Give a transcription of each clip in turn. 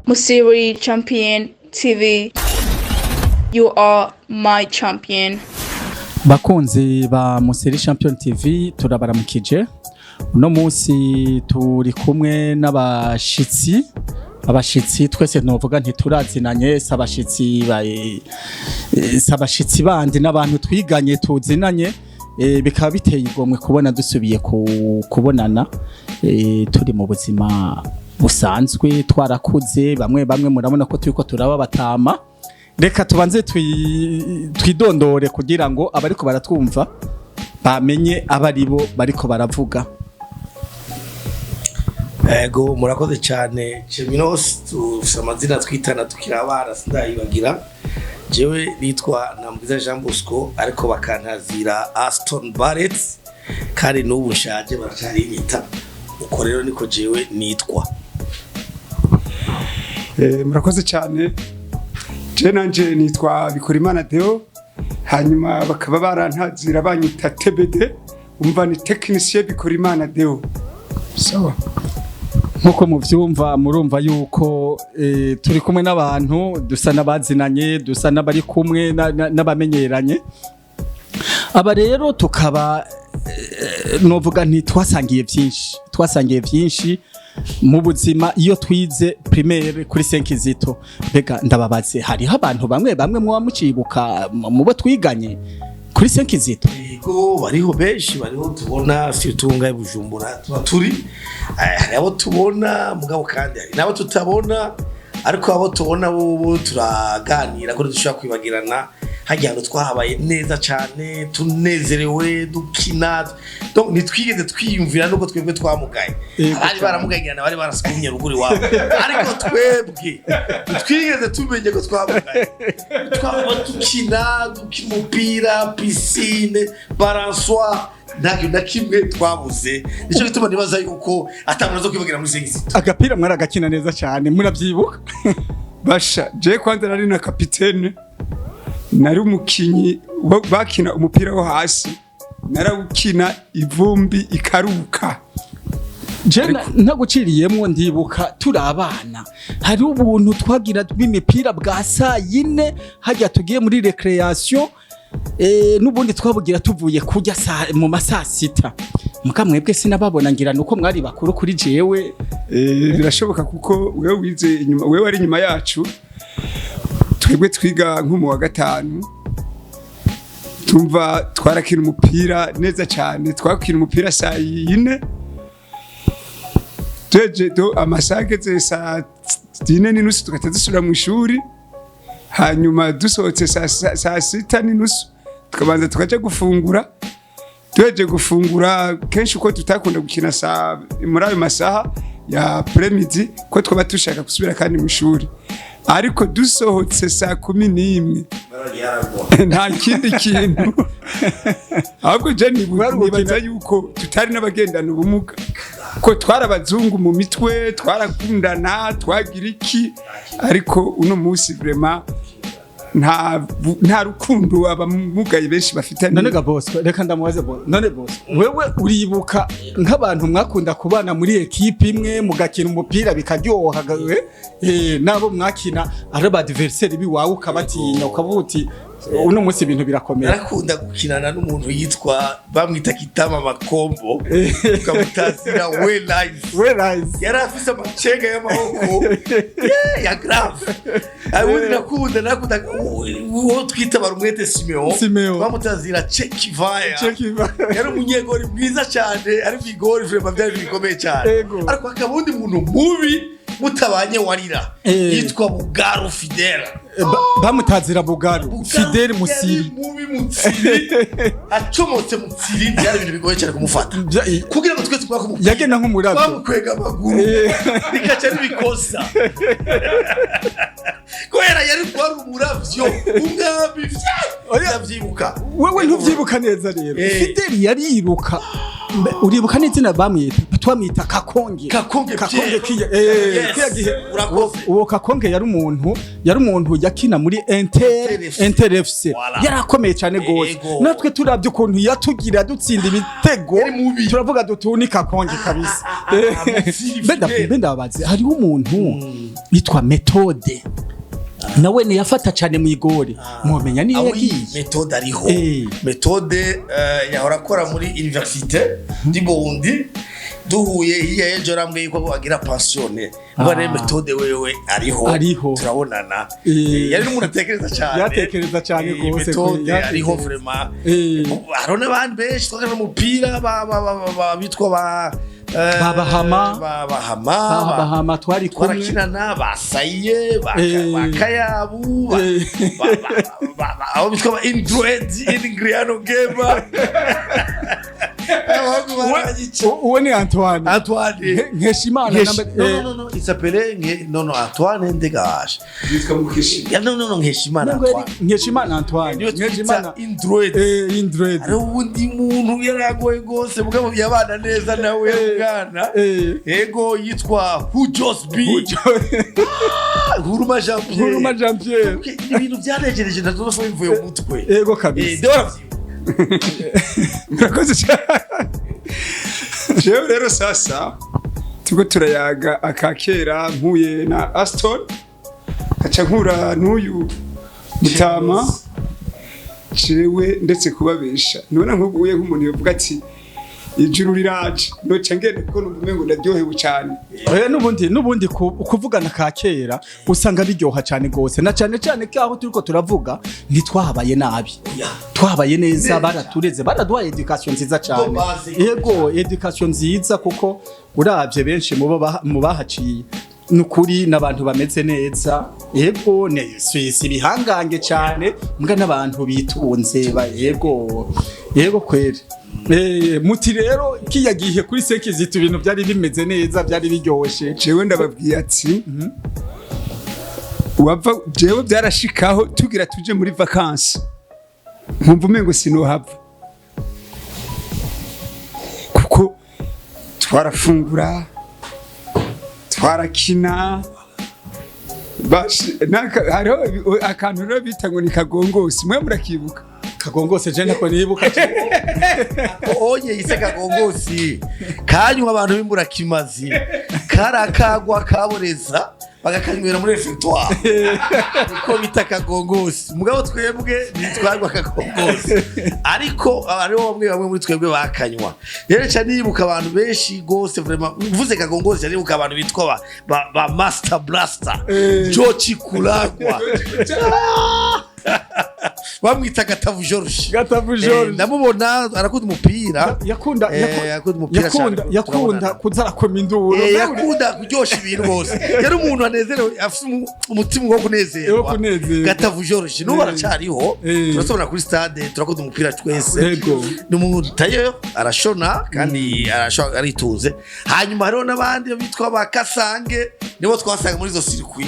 Musiri Champion TV. You are my champion. Bakunzi ba Musiri Champion TV, turabaramukije. Uno munsi turi kumwe n'abashitsi. Abashitsi twese novuga ntiturazinanye, si abashitsi si abashitsi bandi, n'abantu twiganye tuzinanye. Bikaba biteye igomwe kubona dusubiye kubonana, turi mu buzima busanzwe, twarakuze bamwe bamwe, murabona ko turiko turaba batama. Reka tubanze twidondore kugira ngo abariko baratwumva bamenye abaribo bariko baravuga. Ego, murakoze cyane. Cheminos, tufise amazina twitana tukiri abana, sindayibagira. Jewe nitwa Nambwiza Jean Bosco, ariko bakantazira Aston Barrett, kandi n'ubu nshaje baracarinyita uko. Rero niko jewe nitwa. Murakoze cyane. Je nanje nitwa Bikorimana Deo, hanyuma bakaba barantazira banyita TBD, umva ni technicien Bikorimana Deo. Sawa. Nkuko muvyumva, murumva yuko turi kumwe n'abantu dusa n'abazinanye, dusa n'abari kumwe n'abamenyeranye. Aba rero tukaba novuga nti twasangiye byinshi, twasangiye byinshi mu buzima iyo twize primaire kuri Saint Kizito. Mbega ndababaze, hariho abantu bamwe bamwe muba mucibuka mu bo twiganye kuri Saint Kizito? Yego, bariho benshi, bariho tubona, surtout ngahe Bujumbura tuba turi. Hari abo tubona, mugabo kandi hari n'abo tutabona, ariko abo tubona bobo turaganira ko dushobora kwibagirana. Hajya hantu twahabaye neza cyane, tunezerewe, dukina. Donc ntitwigeze twiyumvira nuko twebwe twamugaye. Abari baramugaye ngira bari barasumye ruguru iwabo, ariko twebwe ntitwigeze tumenye ko twamugaye. Twaba dukina, dukina umupira, piscine, balançoire, nta kintu na kimwe twabuze. Nicyo gituma nibaza yuko atamuntu zo kwibagira muri Saint Kizito. Agapira mwaragakina neza cyane, murabyibuka? Basha, je kwanza nari na kapitene, nari umukinyi bakina umupira wo hasi, narawukina ivumbi ikaruka. Je ntaguciriyemwo, ndibuka turi abana hari ubuntu twagira bw'imipira bwa saa yine, hajya tugiye muri récréation, n'ubundi twabugira tuvuye kurya mu masaa sita. Muka mwebwe sinababona, ngira nuko mwari bakuru kuri jewe. Birashoboka kuko wewe wize inyuma, wewe wari inyuma yacu. Twebwe twiga nko mu wa gatanu. Tumva twarakina umupira neza cyane, twakina umupira saa yine, tuheje do amasaha ageze saa 4:30 tugahita dusubira mu ishuri. Hanyuma dusohotse saa 6:30 tukabanza tukaja gufungura. Tuheje gufungura, kenshi uko tutakunda gukina saa muri ayo masaha ya après-midi, ko twaba dushaka gusubira kandi mu ishuri, ariko dusohotse saa 11 nta kindi kintu. Ahubwo je nibaza yuko tutari n'abagendana ubumuga, ko twari abazungu mu mitwe, twarakundana, twagira iki. Ariko uno munsi vraiment nta rukundo abamugaye benshi bafitanye. None ga Bosco, reka ndamubaze Bosco. None Bosco, wewe uribuka nk'abantu mwakunda kubana muri équipe imwe, mugakina umupira bikaryoha, nabo mwakina ari ba adversaire biwawe, ukabatinya, ukavuga uti uno munsi ibintu birakomeye? Narakunda gukinana n'umuntu yitwa, bamwita Kitama Makombo, tukamutazira We Life. Whereas Yari afise amacenga y'amaboko, yeah, ya grave. Ubundi nakunda uwo twita Barumwete Simeon. Simeon. Twamutazira Chekivaya. Chekiva. Yari umunyegori mwiza cyane, ari mw'igori vraiment byari bikomeye cyane. Ariko hakaba undi muntu mubi mutabanye warira, yitwa Bugaru Fidela. Bamutazira Bugaru. Bugaru Fidel. yari Musiri. Mubi Mutsiri, acomotse Mutsiri, byari ibintu bigoye cyane kumufata kugira ngo twe twaka umupira. Yagenda nk'umuravyo. Twamukwega amaguru bikaca n'ibikosa, kubera yari kwari umuravyo umwami. Ndavyibuka. Wewe ntuvyibuka neza rero. Fidel yari yiruka. Uribuka n'izina bamwita? Twamwita Kakonge. Kakonge. Kakonge. Pierre. Kiya Yes, kiya gihe. Urakoze. Uwo Kakonge yari umuntu yakina muri Inter. Inter FC. Inter FC. Voilà. Yarakomeye cyane gose. Natwe turavye ukuntu yatugira dutsinda ibitego, Yari mubi. turavuga duti ni Kakonge kabisa. Mutsiri Mbe Fidel. Mbe ndababaze, hariho umuntu Yitwa Methode, nawe ntiyafata cyane mu igori, mwomenya niyo Ah oui, yagiye. Méthode ariho. Méthode yahora akora muri université du Burundi. Duhuye hirya y'ejo arambwiye yuko agira pensionné. Ubwo rero Méthode wewe ariho. Ariho. Turabonana. Yari n'umuntu atekereza cyane. Yatekereza cyane gose, Méthode kwe, ariho yatekereza. vraiment. Hariho n'abandi benshi twakina umupira bitwa ba Ba Bahama. ba Bahama. Bahama twari kumwe. Twarakinana ba Saye, ba ba Kayabu, abo bitwa ba Indred Ingriano Gema. Uwo ni Antoine. Antoine. Nkeshimana. Non, non, non, non, il s'appelait non, non, Antoine Ndegash. Yitwa Mukeshi. Ya, non, non, non, Nkeshimana Antoine. Nkeshimana Antoine. Niwe twita Nkeshimana. Indred. Indred. Hariho uwundi muntu yaragoye rwose, mugabo yabana neza nawe mwana. Ego, yitwa Hujos B. Huruma Jean Pierre. Huruma Jean Pierre. Okay, ibintu byanejereje ndazofa bivuye mu mutwe. Ego kabisa. Deo aravyibuka. Murakoze cyane. Jewe rero sasa turiko turayaga akakera, mpuye na Aston, nkaca nkura n'uyu mutama. Jewe ndetse kubabesha, nubona nk'uguye nk'umuntu yovuga ati ijuru riraje, noca ngenda kuko numva umengo ndaryohewe cyane. Oya, n'ubundi kuvugana ka kera usanga biryoha cyane gose, na cyane cyane ko aho turiko turavuga ntitwahabaye nabi, twabaye neza, baratureze, baraduhaye education nziza cyane. Base. Yego, education nziza, kuko uravye benshi mu bo mu bahaciye nukuri n'abantu bameze neza. Yego, ne si ibihangange cyane, mbwa n'abantu bitunze yego, yego kweri. Muti rero kiya gihe kuri Sekizito ibintu byari bimeze neza, byari biryoshe. Jewe ndababwiye ati wava, jewe byarashikaho tugira tuje muri vacances, nkumva umengo sinohava, kuko twarafungura, twarakina. Hariho akantu rero bita ngo ni kagongosi, mwe murakibuka? Kagongose je ntako nibuka. Onye yise kagongosi kanywa abantu b'imburakimazi, kari akagwa kaboreza, bagakanywera muri réfectoire, niko bita kagongosi. Mugabo twebwe ntitwagwa kagongosi, ariko hariho bamwe bamwe muri twebwe bakanywa. Rero ca nibuka abantu benshi gose vraiment. Mvuze kagongosi ca nibuka abantu bitwa ba Master Blaster, George Kulagwa, bamwita Gatavu George. Gatavu George. Ndamubona arakunda umupira. Yakunda Yakunda umupira yakunda cyane. Yakunda Turabonana. kuza arakoma induru. Yakunda kuryosha ibintu rwose, yari umuntu anezerewe, afite umutima wo kunezerwa. Wo kunezerwa. Gatavu George n'ubu aracariho. Turasobora kuri stade, turakunda umupira twese. Ni umuntu tayo arashona kandi aritunze. Hanyuma hariho n'abandi bitwa ba Kasange, nibo twasanga muri izo circuit.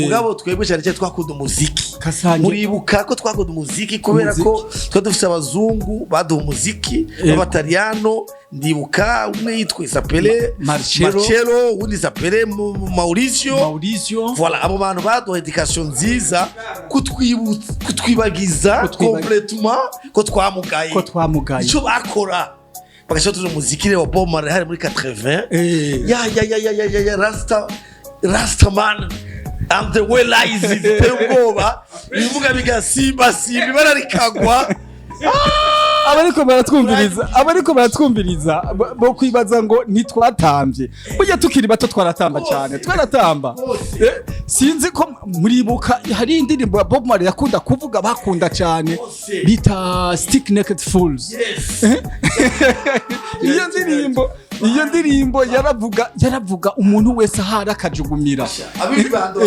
Mugabo twebwe cyane cyane twakunda umuziki. Kasange. Muribuka ko twakunda umuziki kubera ko twari dufite abazungu baduha umuziki b'abataliyano. Ndibuka umwe yitwa Isapele Marcello. Marcello, uwundi Isapele Mauricio. Mauricio. Voilà, abo bantu baduha education nziza, kutwibagiza complètement ko twamugaye. Ko twamugaye. Icyo bakora bagashyira tuzi umuziki rero wa Bob Marley hari muri 80. Ya ya ya ya ya ya ya, Rasta Rastaman and the way lies ziteye ubwoba, ibivuga bigasimba simba, ibara rikagwa. Abariko baratwumviriza bo kwibaza ngo ntitwatambye. Burya tukiri bato twaratamba cyane, twaratamba. Sinzi ko muribuka, hari indirimbo ya Bob Marley yakunda kuvuga, bakunda cyane, bita Stick Naked Fools. Iyo ndirimbo yaravuga umuntu wese ahari akajugumira. Abibando.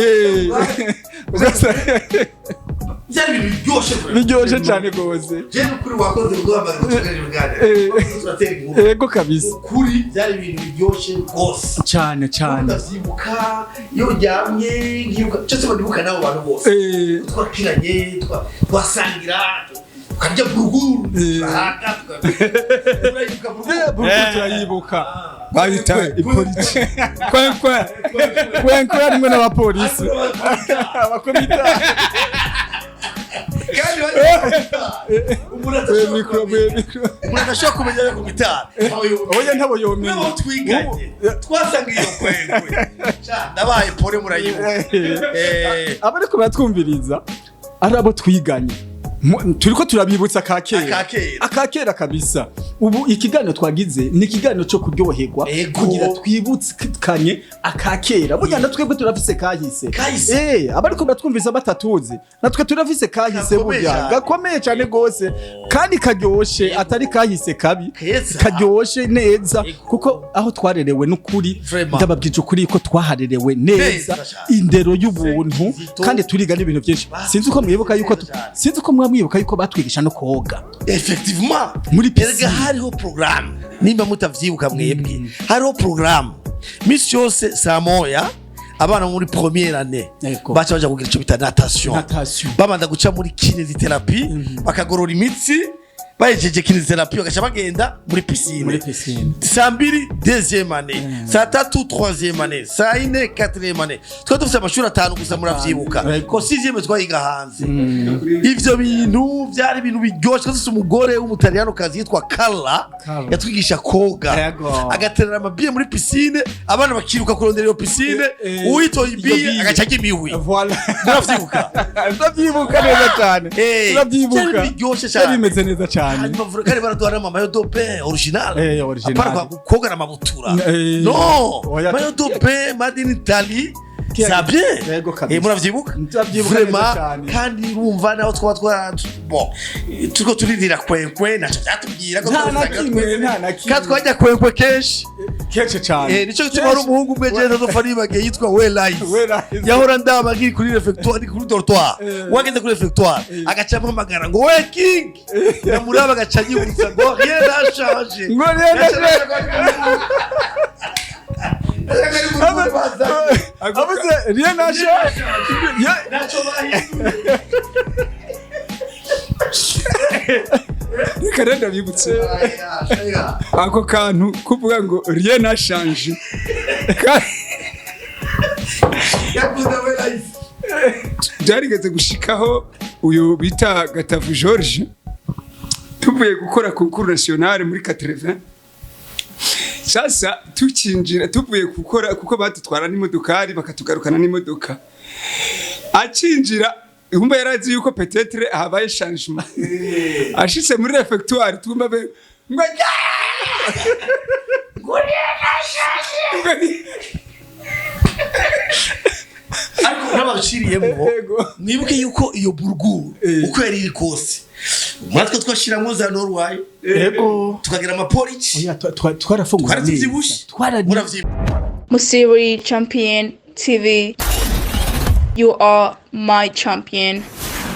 Byari ibintu biryoshye. Biryoshye cyane rwose. Je n'ukuri wakoze kuduhamagara ngo tuganire ibiganiro, turatera inkuru. Ego kabisa. Ukuri byari ibintu biryoshye rwose. Cyane cyane. Ndavyibuka iyo uryamye nkibuka cyose, ndibuka n'abo bantu bose twakiranye, twasangira, tukarya buruguru, turahaga, turayibuka buruguru. Buruguru turayibuka. Bayita ipolisi kwenkwe. Kwenkwe harimwo n'abapolisi, abakomita. Kandi Umuntu adashobora Micro, kumenya. micro. Umuntu adashobora kumenya yo ku gitari. Oya, ntabo yomenya. Nabo twiganye twasanga iyo kwengwe. Sha, ndabaye pole, murayibuka. Abariko baratwumviriza ari abo twiganye, turiko turabibutsa akakera. Akakera. Akakera kabisa. Ubu ikiganiro twagize ni ikiganiro cyo kuryoherwa kugira twibutsanye akakera. Burya na twebwe turafise kahise. Kahise. Abariko baratwumviriza batatuzi, natwe turafise kahise. Gakomeye Burya cane. gakomeye cyane gose kandi karyoshe, atari kahise kabi. Keza. Karyoshe neza. Yego. Kuko aho twarerewe n'ukuri, Vraiment. ndababwije ukuri ko twaharerewe neza. Neza cane. Indero y'ubuntu. Kizito. Kandi turiga n'ibintu byinshi. Sinzi uko mwibuka yuko Neza cane. Sinzi uko mwamwibuka yuko batwigisha no koga Effectivement. muri piscine. Erega hariho programme, nimba mutavyibuka mwebwe, hariho programme misi yose saa 1 abana bo muri première année baca baja kugira ico bita natation. Natation. Babanza guca muri kinésithérapie, bakagorora imitsi. Bahejeje kinésithérapie, bagaca bagenda muri piscine. Muri piscine. Saa 2, deuxième année, saa 3, troisième année, saa 4, quatrième année. Twari dufise amashuri atanu gusa, muravyibuka ko sixième twayiga hanze. Ivyo bintu vyari ibintu biryoshe. Twari dufise umugore w'umutaliyanokazi yitwa Carla. Carla. Yatwigisha koga. Agaterera amabiye muri piscine, abana bakiruka kurondera iyo piscine. Uwitoye Iyo ibiye biye. agaca ajya imihwi. Voilà. Muravyibuka? Ndavyibuka neza cyane. Ndavyibuka. Byari biryoshe cyane. Byari bimeze neza cyane. Hanyuma kandi baraduha n'ama maillot de bain original. Original. À part koga n'amabutura. No. No, maillot de bain made in Italy. Ça bien. Yego kabisa. Muravyibuka? Ndavyibuka neza Vraiment, cyane. kandi urumva naho twaba twa bon, turiko turirira kwenkwe, naco vyatubwira ko Nta na twabisanga kimwe, twese. nta na kimwe. Kandi twajya kwenkwe kenshi. Kenshi cyane. Nico gituma hari umuhungu umwe jewe ntazopfa nibagiye yitwa Welize. Welize. Yahora ndaba nkiri kuri réfectoire, ndi kuri dortoir. Wageze kuri réfectoire agaca ampamagara ngo: "We King!" Namuraba agaca anyibutsa ngo: "Rien n'a changé." Ngo rien n'a changé. Avuze rien n'a changé. Ntacyo bahinduye. Reka rero ndabibutse ako kantu kuvuga ngo rien n'a changé. Yakuze Welize. Byarigeze gushikaho uyu bita Gatavu George, tuvuye gukora concours national muri 80. Sasa tukinjira tuvuye gukora, kuko badutwara n'imodokari bakatugarukana n'imodoka, acinjira umva yarazi yuko peut-être habaye changement. Ashitse muri réfectoire, twumva be ngo ngo Ariko n'abaciriyemo, mwibuke yuko iyo buruguru uko yari iri kose, natwe twashiramwo za Norway, tukagira amaporiki. Oya, twarafungura Twari neza. tuvyibushe. Muravyibuka? Musiri Champion TV. You are my champion.